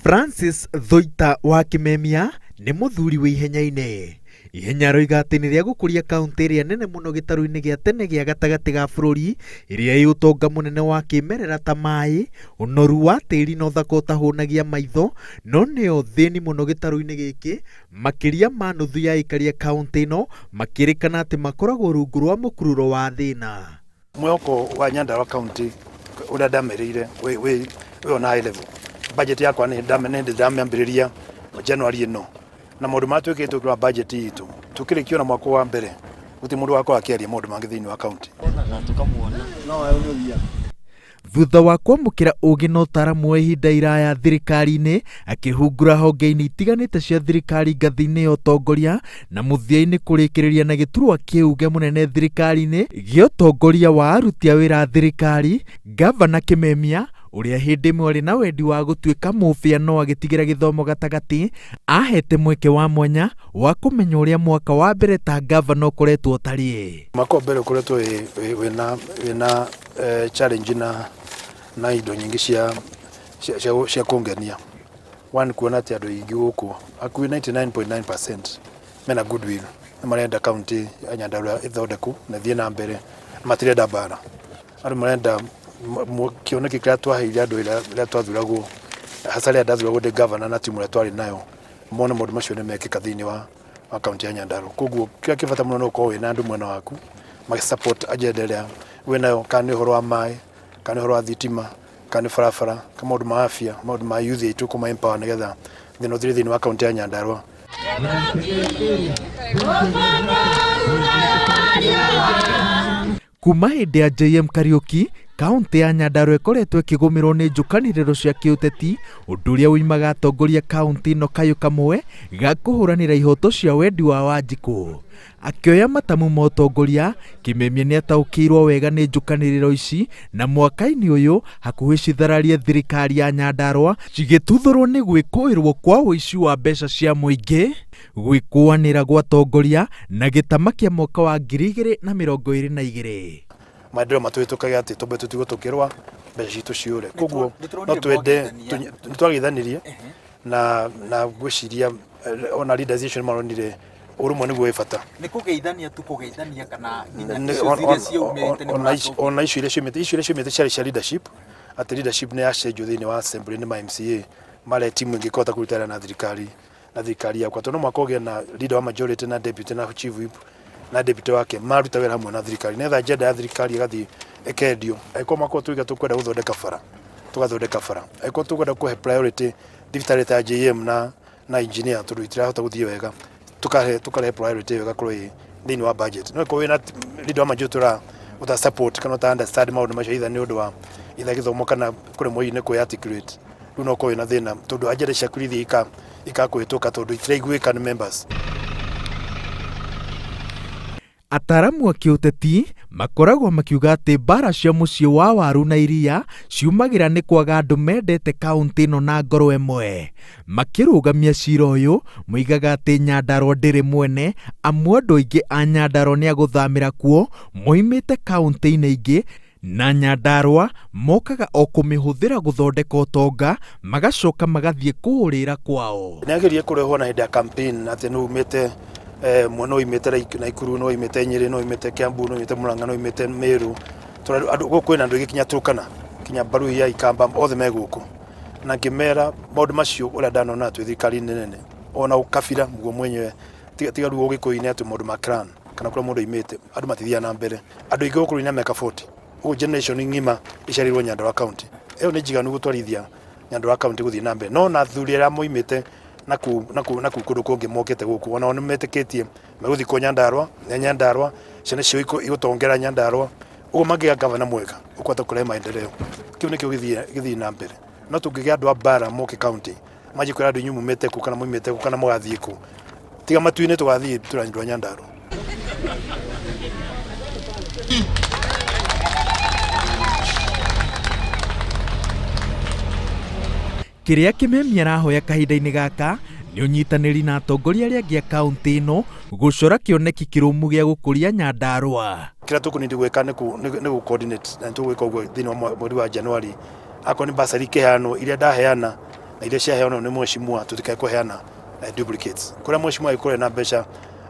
Francis Thuita wa Kĩmemia nĩ mũthuri wĩ ihenya-inĩ. Ihenya aroiga atĩ nĩ rĩa gũkũria kauntĩ ĩrĩa nene mũno gĩtarũ-inĩ gĩa tene gĩa gatagatĩ ga bũrũri, ĩrĩa ĩ ũtonga mũnene wa kĩmerera ta maĩ, ũnoru wa tĩri na ũthaka ũtahũnagia maitho, no nĩyo thĩni mũno gĩtarũ-inĩ gĩkĩ, makĩria ma nuthu ya aikari a kauntĩ ĩno makĩrĩkana atĩ makoragwo rungu rwa mũkururo wa thĩna. Mwĩhoko wa Nyandarua County ũrĩa ndamerĩire wĩ on high level. Budget yakwa nĩ ndĩramĩambĩrĩria January ĩno na maũndũ marĩa twĩkĩte wa budget itũ tũkĩrĩkia ona mwaka wa mbere gũtirĩ mũndũ wakorwo akĩaria maũndũ mangĩ thĩinĩ wa county. Thutha wa kwamũkĩra ũũgĩ na ũtaaramu wa ihinda iraya thirikari-inĩ, akĩhungura honge-inĩ itiganĩte cia thirikari ngathĩ-inĩ ya ũtongoria na mũthia-inĩ kũrĩkĩrĩria na gĩturwa kĩuge mũnene thirikari-inĩ gĩa ũtongoria wa aruti a wĩra a thirikari, Ngavana Kĩmemia, ũrĩa hĩndĩ ĩmwe arĩ na wendi wa gũtuĩka mũbĩa no agĩtigĩra gĩthomo gatagatĩ, ahete mweke wa mwanya wa kũmenya ũrĩa mwaka wa mbere ta ngavana ũkoretwo ũtariĩ. Mwaka wa mbere ũkoretwo wĩna challenge na indo nyingĩ cia kũngenia. One, kuona atĩ andũ aingĩ gũkũ hakuhĩ 99.9% mena goodwill, nĩ marenda county ya Nyandarua ĩthondekwo na ĩthiĩ na mbere, matirenda mbara. Andũ marenda kĩoneki kĩrĩa twaheire andũ rĩrĩa twathuragwo, hasa rĩrĩa ndathuragwo ndĩ governor na timu ĩrĩa twarĩ nayo, mone maũndũ macio nĩ mekĩka thĩinĩ wa kaunti ya Nyandarua. Koguo kĩrĩa kĩ bata mũno nĩ gũkorwo wĩna andũ mwena waku magĩ support agenda ĩrĩa wĩnayo, kana nĩ ũhoro wa maĩ, kana nĩ ũhoro wa thitima, kana nĩ barabara, kana maũndũ ma afya, maũndũ ma youth aitũ kũma empower nĩgetha thĩna ũthire thĩinĩ wa kaunti ya Nyandarua. Kuma hĩndĩ ya JM Kariuki, kaũntĩ ya Nyandarua ĩkoretwo ĩkĩgũmĩrwo nĩ njũkanĩrĩro cia kĩũteti, ũndũ ũrĩa ũimaga atongoria kaũntĩ ĩno kayũ kamwe ga kũhũranĩra ihoto cia wendi wa Wanjikũ. Akĩoya matamu ma ũtongoria, Kĩmemia nĩ ataũkĩirwo wega nĩ njũkanĩrĩro ici na mwaka-inĩ ũyũ hakuhĩ cithararie thirikari ya Nyandarua cigĩtuthũrwo nĩ gwĩkũĩrwo kwa ũici wa mbeca cia mũingĩ, gwĩkũanĩra gwa atongoria na gĩtama kĩa mwaka wa 2022. Maendeleo matũhĩtũkage atĩ tũmbe tũtigwo tũkĩrũa mbeca citũ ciũre. Koguo no twende nĩ twageithanirie na ngwĩciria ona leaders acio nĩ maronire ũrũmwe nĩguo wĩ bata. Nĩ kũgeithania tu kũgeithania kana nginya icio iria ciaumĩrĩte nĩ mũracokia? Ona icio iria ciumĩte, icio iria ciumĩte ciarĩ cia leadership, atĩ leadership nĩ yacenjio thĩinĩ wa assembly nĩ ma MCA mare timu ĩngĩ ĩkũhota kũruta wĩra na thirikari na thirikari yakwa tondũ no mũhaka ũgĩe na leader wa majority na deputy na chief whip na deputy wake maruta wĩra hamwe na thirikari nĩgetha agenda ya thirikari ĩgathiĩ ĩkendio. Angĩkorwo mwaka ũyũ tuge tũkwenda gũthondeka bara, tũgathondeka bara. Angĩkorwo tũkwenda kũhe priority thibitarĩ ta JM na engineer tondũ itirahota gũthiĩ wega, tũkarehe priority ĩyo ĩgakorwo ĩ thĩinĩ wa budget. No ĩkorwo wĩna leader wa majority ũta support kana ũta understand maũndũ macio either nĩ ũndũ wa either gĩthomo kana kũremwo hihi nĩ kwĩ articulate, rĩu no ũkorwo wĩna thĩna tondũ agenda ciaku irithiĩ ikakũhĩtũka tondũ itiraiguĩka nĩ members. Ataaramu a kĩũteti makoragwo makiuga atĩ mbaara cia mũciĩ wa waru na iria ciumagĩra nĩ kwaga andũ mendete kauntĩ ĩno na ngoro ĩmwe. Makĩrũgamia cira ũyũ, moigaga atĩ Nyandarua ndĩrĩ mwene amu andũ aingĩ a Nyandarua nĩ a gũthamĩra kuo moimĩte kauntĩ-inĩ ingĩ na Nyandarua mokaga o kũmĩhũthĩra gũthondeka ũtonga magacoka magathiĩ kũũrĩra kwao. Nĩ ageririe kũrehwo na hĩndĩ ya campaign atĩ nũ umĩte mwena ũyũ umĩte Naikuru, nũ oimĩte Nyĩrĩ, nũ oimĩte Kiambu, nũ oimĩte Murang'a, nũ oimĩte Meru. Tondũ andũ gũkũ kwĩna andũ aingĩ kinya Turkana, kinya Baruhia, Ikamba, othe me gũkũ. Na ngĩmera maũndũ macio ũrĩa ndanona twĩ thirikari-inĩ nene, ona ũkabira guo mwenyewe, tiga rĩu ũgĩkũyũ-inĩ atĩ maũndũ ma clan kana kũrĩa mũndũ oimĩte, andũ matithiaga na mbere. Andũ aingĩ gũkũ rĩu nĩ a mĩaka 40, ũguo generation ng'ima ĩciarĩirwo Nyandarua County. Ĩyo nĩ njiganu gũtwarithia Nyandarua County gũthiĩ na mbere. No ona athuri arĩa moimĩte nakũu kũndũ kũngĩ mokĩte gũkũ, onao nĩ metĩkĩtie megũthikwo Nyandarua, nĩ Nyandarua, ciana ciao igũtongera Nyandarua. Ũguo mangĩgĩa gavana mwega ũkũhota kũrehe maendeleo. Kĩu nĩkĩo gĩthiĩ na mbere. No tũngĩgĩa andũ a mbara moke county, manjie kwĩra andũ inyuĩ mumĩte kũ kana moimĩte kũ kana mũgathiĩ kũ. Tiga matu-inĩ tũgathiĩ tũrĩ andũ a Nyandarua. Kĩrĩa Kĩmemia arahoya kahinda-inĩ gaka nĩ ũnyitanĩri na atongoria arĩa angĩ a kauntĩ ĩno gũcora kĩoneki kĩrũmu gĩa gũkũria Nyandarua. Kĩrĩa tũkũ need gwĩka nĩ gũ coordinate na nĩ tũgwĩka ũguo thĩinĩ wa mweri wa January. Akorwo nĩ bursary ikĩheanwo iria ndaheana Na iria ciaheanwo nĩ mheshimiwa tũtikae kũheana duplicates. Kũrĩa mheshimiwa angĩkorwo ena mbeca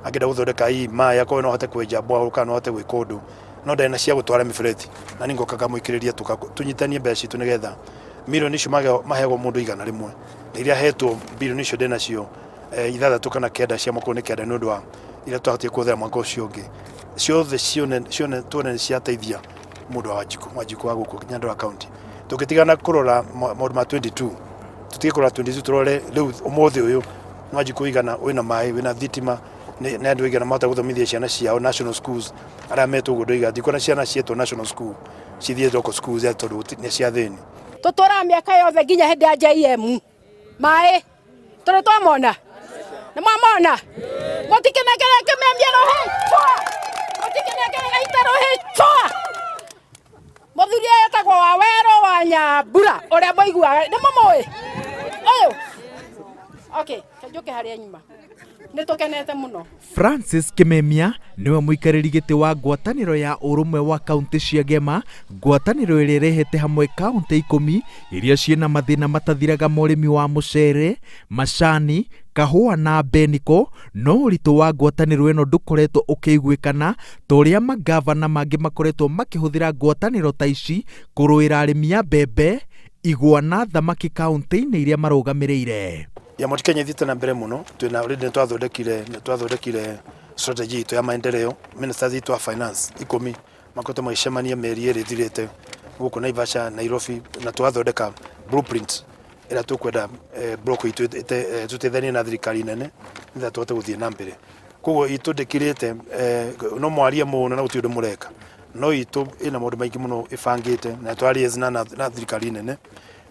angĩenda gũthondeka hii maĩ, akorwo no ahote kwenja borehole kana no ahote gwĩka ũndũ, no ndarĩ na cia gũtwara mĩberethi, na niĩ ngoka ngamũikĩrĩria tũnyitanie mbeca citũ nĩgetha mirioni icio maheagwo mũndũ 100, na iria hetwo bilioni icio ndĩnacio 6 kana 9 cia mwaka ũyũ, nĩ 9 nĩ ũndũ wa iria twahotire kũhũthĩra mwaka ũcio ũngĩ, ciothe cione tuone nĩ ciateithia mũndũ wa Wanjikũ, Wanjikũ wa gũkũ Nyandarua County. Tũngĩtigana kũrora maũndũ ma 22, tũtige kũrora 22, tũrore rĩu ũmũthĩ ũyũ nĩ Wanjikũ igana wĩna maĩ, wĩna thitima, nĩ andũ aigana mahota gũthomithia ciana ciao national schools, arĩa metwo ũguo ndoiga ndikuona ciana cietwo national school cithiĩ local schools tondũ nĩ cia thĩni. Tũtũraga mĩaka yothe nginya hĩndĩ ya JM maĩ tũrĩ twamona, nĩ mwamona, mũtikinengere kĩmemia rũhĩ cwa, mũtikinengere gaita rũhĩ cwa. Mũthuri ũyũ etagwo Wawerũ wa Nyambura ũrĩa mũiguaga, nĩ mũmũĩ ũyũ? Okay, njũke harĩa nyuma, nĩ tũkenete mũno. Francis Kimemia nĩwe mũikarĩri gĩtĩ wa ngwatanĩro ya ũrũmwe wa kaunti cia Gema, ngwatanĩro ĩrĩa ĩrehete hamwe kaunti 10 iria ciĩna mathĩna matathiraga ma ũrĩmi wa mũcere, macani, kahũa na mbeniko, no ũritũ wa ngwatanĩro ĩno ndũkoretwo ũkĩiguĩkana ta ũrĩa mangavana mangĩ makoretwo makĩhũthĩra ngwatanĩro ta ici kũrũĩra arĩmi a mbembe, igwa na thamaki kaunti-inĩ iria marũgamĩrĩire. Ya Mount Kenya ithiĩte na mbere mũno, twĩna already nĩ twathondekire strategy itũ ya maendeleo. Ministers itũ a finance 10 makoretwo magĩcemania mĩeri 2 ĩthirĩte gũkũ Naivasha, Nairobi, na twathondeka blueprint ĩrĩa tũkwenda block itũ tũteithanie na thirikari nene nĩgetha tũhote gũthiĩ na mbere. Koguo itũ ndĩkirĩte, no mwarie mũno na gũtirĩ ũndũ mũreka, no itũ ĩna maũndũ maingĩ mũno ĩbangĩte na twa na thirikari nene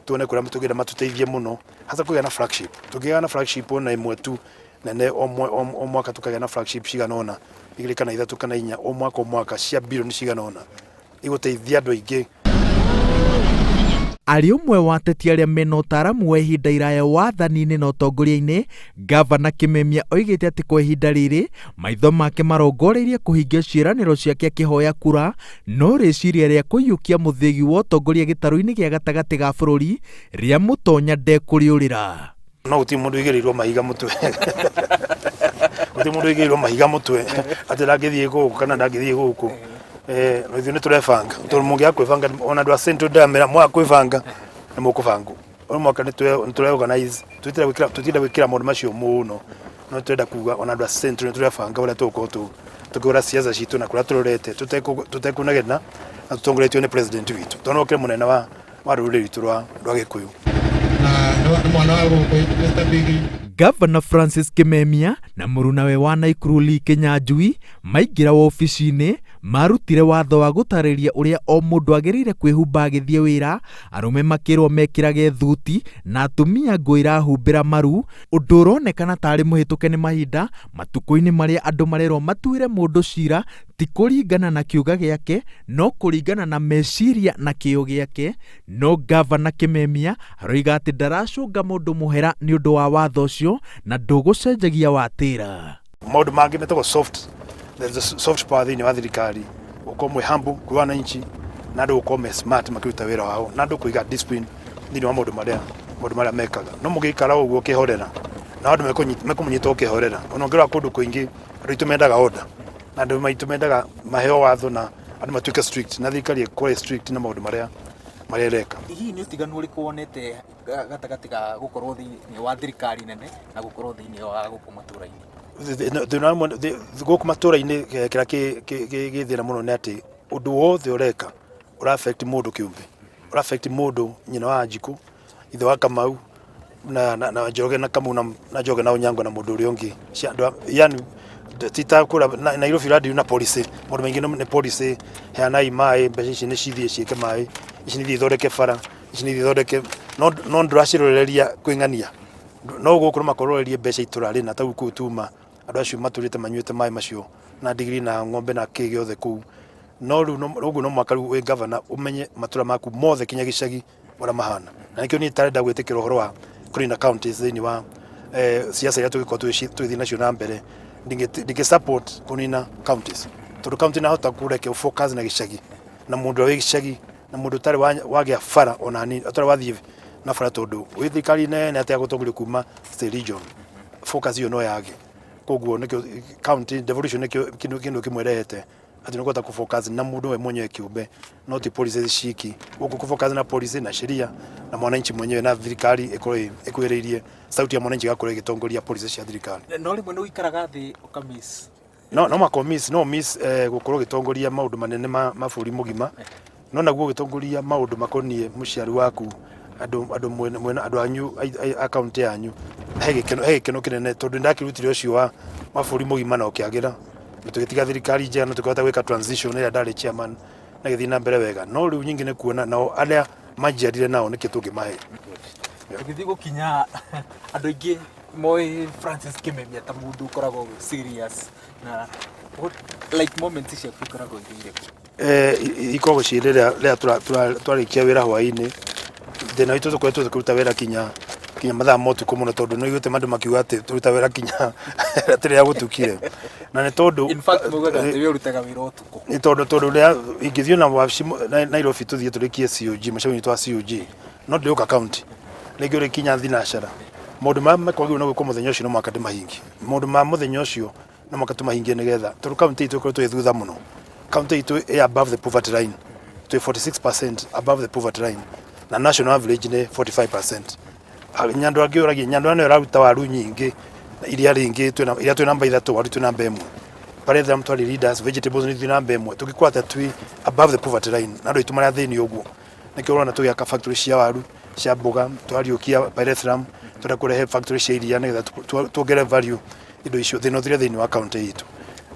tuone kũrĩa tũngĩenda matũteithie mũno, hasa kũgĩa na flagship. Tũngĩgĩa na flagship ona ĩmwe tu nene o mwaka, tũkagĩa na flagship cigana ũna, 2 kana 3 kana 4 o mwaka o mwaka, cia bilioni cigana ũna, igũteithia andũ aingĩ. Arĩ ũmwe wa ateti arĩa mena ũtaaramu wa ihinda iraya wathani-inĩ na ũtongoria-inĩ, Gavana Kimemia oigĩte atĩ kwa ihinda rĩrĩ maitho make marongoreirie kũhingia ciĩranĩro ciake akĩhoya kura, no rĩciria rĩa kũiyũkia mũthĩgi wa ũtongoria gĩtarũ-inĩ gĩa gatagatĩ ga bũrũri rĩa mũtonya ndekũrĩũrĩra. No gũtirĩ mũndũ ũigĩrĩirwo mahiga mũtwe, gũtirĩ mũndũ ũigĩrĩirwo mahiga mũtwe atĩ ndangĩthiĩ gũkũ kana ndangĩthiĩ gũkũ. No ithuĩ nĩ tũrebanga, tondũ mũngĩaga kwĩbanga, ona andũ a Central ndamera mwaga kwĩbanga nĩ mũkũbangwo. O mwaka nĩ tũre organize, tũtirenda gwĩkĩra maũndũ macio mũno, no tũrenda kuga ona andũ a Central nĩ tũrebanga ũrĩa tũgũkorwo tũkĩhũra siasa citũ na kũrĩa tũrorete tũtekũnegena na tũtongoretio nĩ president witũ, tondũ nĩwe mũnene wa rũrĩrĩ rwitũ rwa Gĩkũyũ. Na mwana wa gũkũ Mr. Bigi. Gavana Francis Kimemia na mũrunawe wa Naikuru Lee Kinyanjui maingĩra wobici-inĩ marutire watho wa gũtarĩria ũrĩa o mũndũ agĩrĩire kwĩhumba agĩthiĩ wĩra, arũme makĩrwo mekĩrage thuti na atumia nguo irahumbĩra maru, ũndũ ũronekana tarĩ mũhĩtũke nĩ mahinda matukũ-inĩ marĩa andũ marerwo matuĩre mũndũ cira ti kũringana na kiuga gĩake no kũringana na meciria na kĩyo gĩake. No Gavana Kimemia aroiga atĩ ndaracũnga mũndũ mũhera nĩ ũndũ wa watho ũcio na ndũgũcenjagia watĩra. Maũndũ mangĩ metagwo soft, there's a soft power thĩinĩ wa thirikari, gũkorwo mwĩ humble kwĩ wananchi na andũ gũkorwo me smart makĩruta wĩra wao na andũ kũiga discipline thĩinĩ wa maũndũ marĩa mekaga. No mũngĩikara ũguo ũkĩhorera na andũ mekũmũnyita ũkĩhorera, ona ũngĩrora kũndũ kũingĩ andũ aitũ mendaga order na andũ maitũ mendaga maheo watho na andũ matuĩke strict na thirikari ĩkorwo ĩ strict na maũndũ marĩa ĩreka. Hihi nĩ ũtiganu ũrĩkũ wonete gatagatĩ ga gũkorwo thĩinĩ wa thirikari nene na gũkorwo thĩinĩ wa gũkũ matũra-inĩ? Thĩna ũmwe gũkũ matũra-inĩ, kĩrĩa gĩ thĩna mũno nĩ atĩ ũndũ wothe ũreka ũra affect mũndũ kĩũmbe, ũra affect mũndũ nyina wa Wanjikũ, ithe wa Kamau na Njoroge na Kamau na Njoroge na Onyango na mũndũ ũrĩa ũngĩ. Yani ti ta kũrĩa Nairobi ũradeal na policy, maũndũ maingĩ nĩ policy, heanai maĩ, mbeca ici nĩ cithiĩ ciĩke maĩ, ici nĩ ithiĩ ithondeke bara, ici nĩ ithiĩ ithondeke, no ndũraciroreria kwĩng'ania. No gũkũ no makũrorerie mbeca itũra rĩna ta kũu tuma andũ acio matũrĩte manyuĩte maĩ macio na ndigiri na ng'ombe na kĩ gĩothe kũu. No rĩu ũguo no mũhaka rĩu wĩ governor ũmenye matũra maku mothe kinya gĩcagi ũrĩa mahana, na nĩkĩo niĩ itarenda gwĩtĩkĩra ũhoro wa kũnina counties thĩinĩ wa siasa iria tũgĩkorwo tũgĩthiĩ nacio na mbere. Ndingĩ support kũnina counties tondũ county nahota kũreke focus na gĩcagi na mũndũ ũrĩa wĩ gĩcagi na mũndũ ũtarĩ wagĩa bara ona hanini, ũtarĩ wathiĩ Na bara tondũ wĩ thirikari nene atĩ ya gũtongorio kuma state region, focus ĩyo no yage. Koguo nĩkĩo county devolution nĩkĩo kĩndũ kĩmwe ĩrehete, atĩ nĩ kũhota kũ-focus na mũndũ we mwenyewe kĩũmbe, no ti policies ciki. Gũkũ kũ-focus na policy na sheria na mwananchi mwenyewe, na thirikari ĩkorwo ĩkuhĩrĩirie sauti ya mwananchi, ĩgakorwo ĩgĩtongoria policy cia thirikari. No rĩmwe nĩ ũikaraga thĩ ũkamiss? No mako miss, no miss gũkorwo ũgĩtongoria maũndũ manene ma bũrũri mũgima, no naguo ũgĩtongoria maũndũ makoniĩ mũciari waku, andũ mwena andũ anyu a kaunti yanyu, he gĩkeno kĩnene, tondũ ndakĩrutire ũcio wa bũrũri mũgima na ũkĩagĩra, na tũgĩtiga thirikari njega, na tũkĩhota gwĩka transition ĩrĩa ndarĩ chairman na gĩthiĩ na mbere wega. No rĩu nyingĩ nĩ kuona nao arĩa manjiarire nao nĩkĩ tũngĩmahe. Tũgĩthiĩ gũkinya, andũ aingĩ moĩ Francis Kimemia ta mũndũ ũkoragwo wĩ serious na like moments ciaku ikoragwo irĩ irĩkũ? Ikoragwo ciĩ rĩrĩa twarĩkia wĩra hwaĩ-inĩ. Thĩna witũ, tũkoretwo tũkĩruta wĩra kinya mathaa ma ũtukũ mũno, tondũ nĩ ũiguĩte andũ makiuga atĩ tũruta wĩra kinya atĩ rĩrĩa gũtukire, na nĩ tondũ In fact, maugaga atĩ we ũrutaga wĩra ũtukũ. Nĩ tondũ rĩrĩa ingĩthiĩ na wabici Nairobi, tũthiĩ tũrĩkie COG, mũcemanio witũ wa COG, no ndĩũka county rĩngĩ ũrĩkinya thinacara. Maũndũ marĩa mekwagĩrĩirwo nĩ gwĩkwo mũthenya ũcio no mũhaka ndĩmahingie. Maũndũ ma mũthenya ũcio no mũhaka tũmahingie, nĩgetha tondũ county itũ ĩkoretwo ĩ thutha mũno. County itũ ĩ above the poverty line, twĩ 46% above the poverty line, na national average nĩ 45%. Nyandarua ngĩũragia, Nyandarua nĩyo ĩraruta waru nyingĩ iria rĩngĩ twĩna iria twĩ namba 3, waru twĩ namba 1, Pyrethrum twarĩ leaders, vegetables nĩ twĩ namba 1. Tũngĩkorwo atĩa twĩ above the poverty line na andũ aitũ marĩ athĩni ũguo? Nĩkĩo ũrona tũgĩaka factory cia waru, cia mboga, twariũkia pyrethrum, tũrenda kũrehe factory cia iria nĩgetha tuongerere value indo icio, thĩna ũthire thĩinĩ wa county itũ.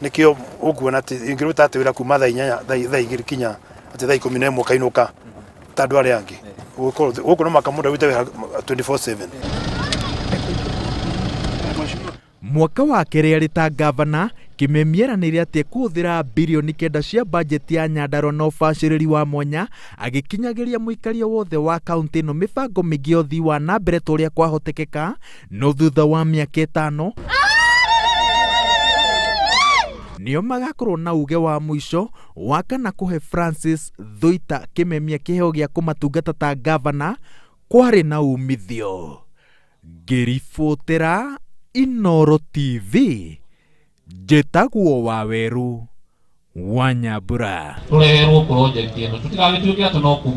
Nĩkĩo ũkuona atĩ ingĩruta atĩ wĩra kuma thaa 8, thaa 2 kinya atĩ thaa 11 ũkainũka ta andũ arĩa angĩ. Gũkũ no mũhaka mũndũ arute wĩra 24/7. Mwaka wa kerĩ arĩ ta ngavana, Kimemia eranĩire atĩ ekũhũthĩra birioni 9 cia bajeti ya Nyandarua na ũbacĩrĩri wa mwanya, agĩkinyagĩria mũikaria wothe wa kaunti ĩno mĩbango mĩingĩ ya ũthii wa na mbere ta ũrĩa kwahotekeka. No thutha wa mĩaka 5 nĩo magakorwo na uge wa mũico wa kana kũhe Francis Thuita Kimemia kĩheo gĩa kũmatungata ta ngavana kwarĩ na umithio. Ngĩribotera Inooro TV, njĩtagwo Waweru wa Nyambura. Tũreherwo project ĩno, tũtigagĩtuĩke atĩ no kuma.